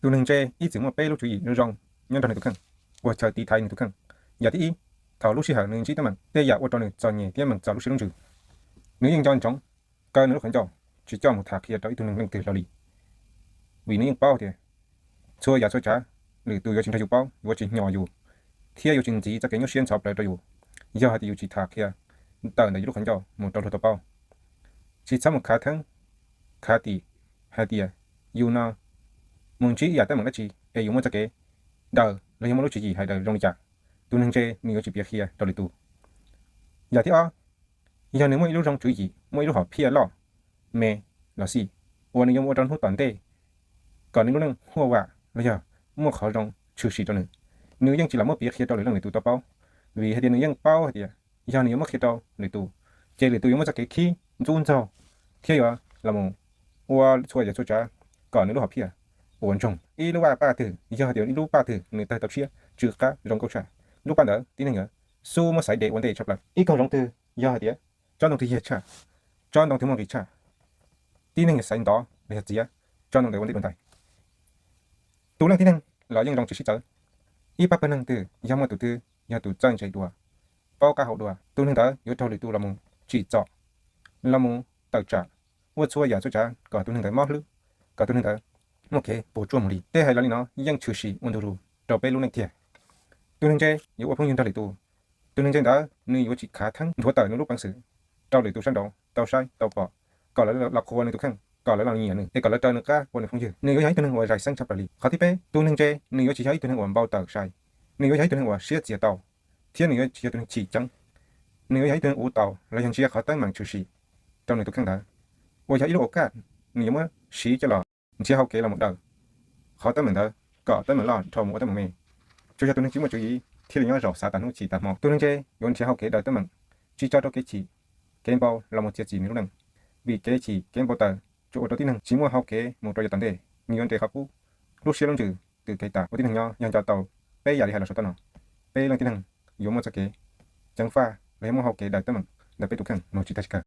Tus neeg ntse ib txwm muaj peb lub tswv yim zoo zoo nyob nrog nws tus kheej, uas chaw tiv thaiv nws tus kheej. Yam thib ib, thaum lub sij hawm nws ntsib teeb meem, tej yam ua rau nws txom nyem thiab meem txom lub siab lub ntsws, nws yeej nco ntsoov kaw nws lub qhov ncauj, tsis coj mus tham qhia rau ib tug neeg leej twg los li. Vim nws yeej paub tias txhua yam txhua tsav lwm tus yuav tsis nrog yus paub, yuav tsis hnyos yus, thiab yuav tsis ntxiv txoj kev nyuaj siab ntxhov plawv rau yus, yog hais tias yus tsis tham qhia tawm ntawm yus lub qhov ncauj mus rau luag tau paub. Tsis txhob mus khav theeb khav tim hais tias yus no mus ntsib ib yam teeb meem dab tsi es yus muaj txoj kev daws los yog muaj lub tswv yim hais daws zoo li cas, tus neeg ntse nws yuav tsis piav qhia rau lwm tus. Yam thib ob, yog nws muaj ib lub zoo tswv yim, muaj ib lub hom phiaj loj me los xij uas nws yuav ua rau hnub tom ntej kom nws lub neej huaj vam los yog muaj qhov zoo tshwm sim rau nws, nws yeej tsis lam muab piav qhia rau lwm leej lwm tus tau paub. Vim hais tias nws yeej paub hais tias yog nws yuav muab qhia rau lwm tus, ces lwm tus yuav muaj txoj kev khib ntxub ntxaug thiab yuav los mus ua txhua yam txhua tsav kom nws lub hom phiaj ua ntsoog. Ib lub vaj paj twg, yog hais tias ib lub paj twg nws tawg tau tshiab tsw qab zoo nkauj tshaj, lub paj ntawd tib neeg yuav xub muab xaiv de ua ntej tshaj plaws. Ib kaug zoov twg, yog hais tias tsob ntoo twg yag tshaj, tsob ntoo twg muaj nqis tshaj, tib neeg yuav xaiv ntov los yog txiav tsob ntoo ntawd ua ntej dua ntais. Tus leej tib neeg los yeej zoo tsis sib txawv. Ib pab pawg neeg twg yog muaj tus twg yog tus txawj ntse dua, paub qab hau dua, tus neeg ntawd yuav raug lwm tus los mus tsim txom, los mus tawm tsam, ua txhua yam txhua tsav kom tus neeg ntawd mob hlwb, kom tus neeg ntawd muaj kev puas tsuaj mus li. Tej hais los li no yeej tshwm sim ua ntu zus rau peb lub neej tiag. Tus neeg ntse yuav ua phooj ywg nrog lwm tus. Tus neeg ntse ntawd nws yuav tsis khav theeb nthuav tawm nws lub peev xwm rau lwm tus sab nraud tau saib tau pom, kom lawv los qhuas nws tus kheej, kom lawv los nyiam nws, es kom lawv raws nws qab ua nws phooj ywg. Nws yuav yog ib tug neeg uas zais xeeb tshaj plaws li. Qhov thib peb, tus neeg ntse nws yuav tsis yog ib tug neeg uas npau taws sai, nws yuav yog ib tug neeg uas siab txias tau, thiab nws yuav tsis yog tus neeg chim ceeb. Nws yuav yog ib tug neeg uv tau los yog ntsia qhov teeb meem tshwm sim rau nws tus kheej ntawd, uas yog ib lub a kaj nws yuav muab siv coj los nrhiav hau kev los mus daws qhov teeb meem ntawd kom teeb meem loj dhau mus ua teeb meem me. Tsuas yog tus neeg tsis muaj tswv yim thiaj li nyob zaum xav tas hnub chim tas hmo. Tus neeg ntse yuav nrhiav hau kev daws teeb meem, tsis tso rau kev chim, kev npau los mus txiav txim nws lub neej. Vim kev chim kev npau taws tsuas ua rau tib neeg tsis muaj hau kev mus rau yav tom ntej, nws yuav nres qhov qub, lub siab lub ntsws twm kev tas. Ua tib neeg nyob yog nco tau peb yam li hais los saum toj no, peb leej tib neeg yuav muaj txoj kev ceev faj los yog muaj hau kev daws teeb meem ntawm peb tus kheej mus tsis tag tsis kawg.